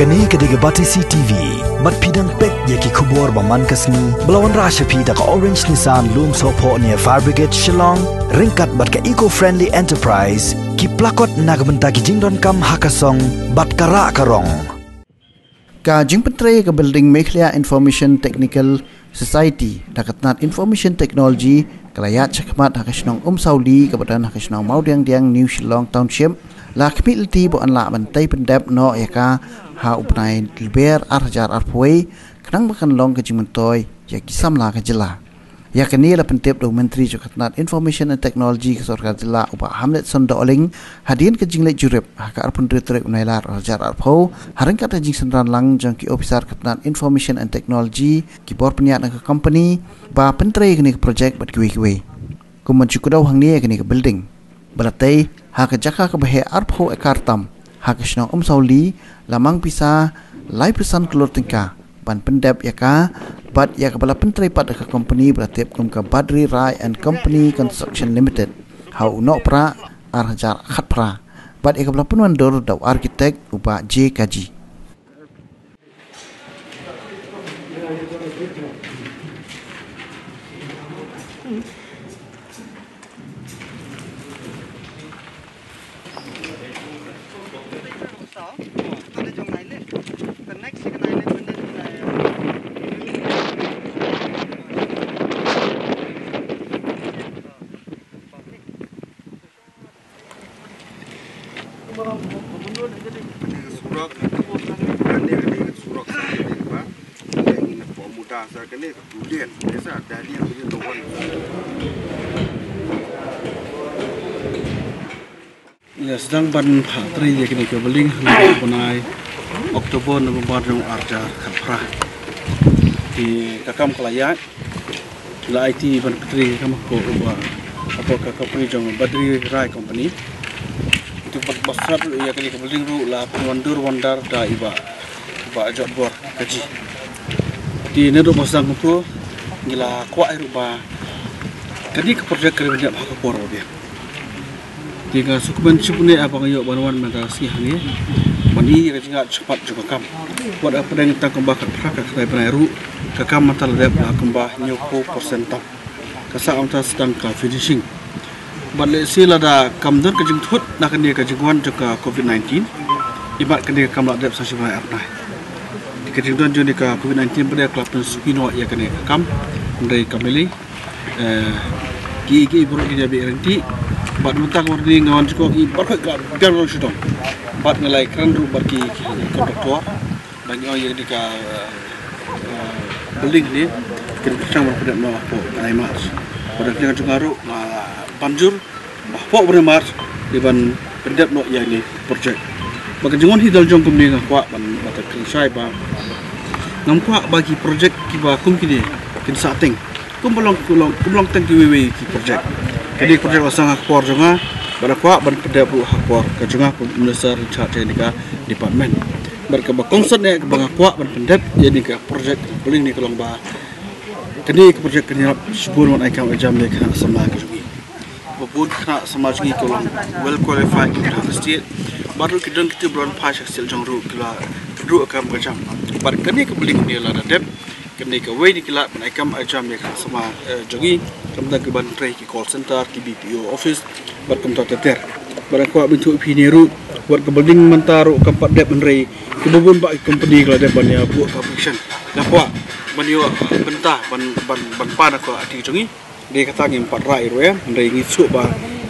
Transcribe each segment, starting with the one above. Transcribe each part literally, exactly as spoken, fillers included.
Kane ka dei ka Batesi T V, bad phi dang peit ïa ki khubor ba man ka sngi, ba la wanrah sha phi da ka Orange Nissan Lumsohphoh near Fire Brigade Shillong, ryngkat bad ka Eco Friendly Enterprise, ki plakot na ka bynta ki jingdonkam ha ka song, bad ka rah ka rong. Ka jingpyntrei ka building Meghalaya Information Technical Society, da ka tnat Information Technology, ka la ïaid shakhmat ha ka shnong Umsawli, kaba don ha ka shnong Mawdiangdiang, New Shillong Township, la khmih lynti ba yn lah ban tei pyndep noh ïa ka ha u bnai Lber ar hajar arphew wei, khnang ba kan long ka jingmyntoi ïa ki samla ka jylla. Ïa kane la pyntip da u Myntri jong ka tnat Information and Technology ka Sorkar Jylla, u Bah Hamletson Dohling, hadien ka jingleit jurip ha ka arphew hynriew tarik u Nailar ar hajar arphew, ha ryngkat ka jingsynran lang jong ki ophisar ka tnat Information and Technology, ki bor pynïaid na ka kompani ba pyntrei ïa kane ka projek bad kiwei kiwei. Kum ban shu kdew hangne ïa kane ka building ba la tei ha ka jaka kaba heh arphew ekar tam ha ka shnong Umsawli, la mang pisa laiphew san klur tyngka ban pyndep ïa ka, bad ïa kaba la pyntrei pat da ka kompani ba la tip kum ka Badri Rai and Company Construction Limited, ha u Nohprah ar hajar khatphra, bad ïa kaba la pynwandur da u architect u Bah J Kaji. Kane ka surok, kane, kane ka surok sa kane ka ba. Kane ka muda sa kane ka tulen, kane sa dali yang kane ka wan. Ïa, sdang ban phah trei ïa kane ka building ha u bnai October, November jong ar hajar khatphra. Te ka kam ka la ïaid. La aiti ban pyntrei ka kam hapoh u ba, hapoh ka company jong Badri Rai Company. Te ba, ba srap ruh ïa kane ka building ruh la pynwandur wandar da i Bah, i Bah Jotbor Kaji. Te naduh ba sdang kumto ngi la kwah ruh ba kane ka project ka dei ban ïap ha ka por ba biang. Te nga sngewkmen shibun eh ba nga ïoh ban wan mynta ka sngi hangne ban ïoh ïa ka jingïaid shakhmat jong ka kam. Wat hapdeng tang kumba khatphra ka khatlai bnai ruh, ka kam mynta la dep la kumba hynñiewphew percent tam. Ka sah mynta sa tang ka finishing. Bad lehse lada kam don ka jingthut na kane ka jingwan jong ka covid nineteen, imat kane ka kam la dep sa shi bnai ar bnai. Te ka jingdon jong kane ka covid nineteen pat ka la pynsuki noh ïa kane ka kam. Hynrei kam lei lei. Eh, ki, ki baroh ki dei ban ïa ryntih. Bad mynta ka por kane nga wan jingkwah, ki baroh ka biang long shu dong. Bad nga la ïakren ruh bad ki, ki contractor ba ngi ong ïa kane ka, eh, building ne kin pyrshang ban pyndep noh hapoh bnai March. Bad ka jong nga ruh nga ban jur ba hapoh bnai March dei ban pyndep noh ïa kane project. Bad ka jingwan hi dal jong kumne nga kwah ban, ban kren shai ba ngam kwah ba ki project kiba kum kine kin sah teng. Kumba long, kumba long, kumba long teng kiwei wei ki project. Kane ka project la sdang ha ka por jong nga, bad nga kwah ban pyndep ruh ha ka por ka jong nga kum u minister in charge jong kane ka department. Bad kaba kongsan eh kaba nga kwah ban pyndep ïa kane ka project, building ne ka long ba kane ka project kan ïarap shibun ban ai kam ai jam ïa ki khynnah samla ka jong ngi. Ba bun ki khynnah samla jong ngi ki long well qualified ki don ha ka state. Bad ruh ki don kito ba don pass ha ka state jong ruh ki la ruh kam ka jam. Bad kane ka building ne lada dep, kane kawei na ki lad ban ai kam ai jam ïa ki khynnah samla, eh, jong ngi. Kumta ki ban trei ki call center, ki B P O office, bad kumta ter ter. Bad nga kwah ban ïathuh ïa phi ne ruh, wat ka building mynta ruh kam pat dep hynrei kiba bun bah ki company ki la dep ban ïa buh ka application. Nga kwah ban ïoh bynta ban, ban, ban pan ha ka kti jong ngi. Dei kata ngim pat rah ei ruh em, hynrei ngi sngewthuh ba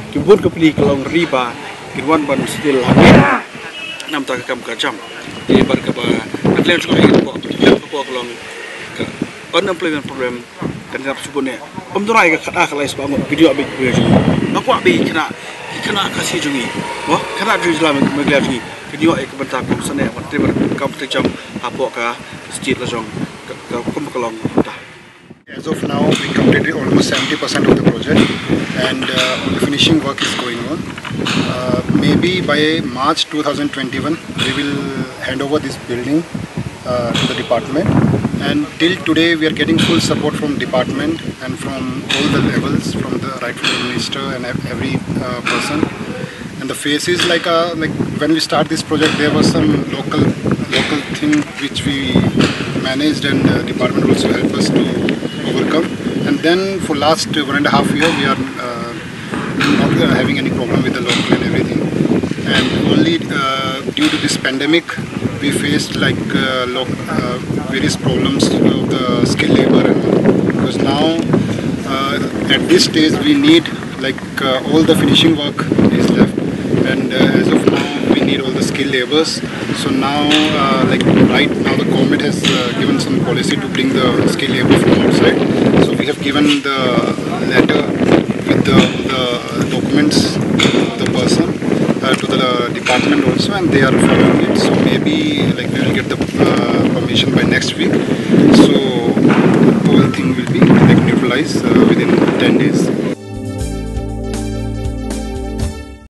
ki bun company ki long ri ba kin wan ban settle hangne. Namar ka kam ka jam. Te bad kaba, ka dei jong ka, ka long ka unemployment problem kan ïarap shibun eh. Ym dei ruh ka kata ka lai spah ngut, ki ïoh bad ki jong ngi. Nga kwah ba ki khynnah, ki khynnah Khasi jong ngi, mo, khynnah jong ngi jylla Meghalaya jong ngi, kin ïoh ïa ka bynta kongsan eh ban trei bad kam trei jam hapoh ka state la jong ka, ka, kum ka long mynta. As of now, we completed almost seventy percent of the project, and, uh, only finishing work is going on. Uh, maybe by March two thousand twenty-one, we will hand over this building, uh, to the department. And till today, we are getting full support from department and from all the levels, from the right from the minister and ev-, every, uh, person. And the faces, like, uh, like, when we start this project, there was some local, local which we managed and uh, department also helped us to overcome. And then for last one and a half year, we are uh, not uh, having any problem with the local and everything. And only uh, due to this pandemic, we faced like uh, loc- uh, various problems of the skilled labor and all. Because now, uh, at this stage, we need like uh, all the finishing work is left, and uh, as of now, we need all the skilled labors. So now, uh, like right now, the government has uh, given some policy to bring the skilled labor from outside. So we have given the letter with the, the documents of the person uh, to the department also, and they are following it. So maybe like we will get the uh, permission by next week. So the whole thing will be like neutralized uh, within ten days.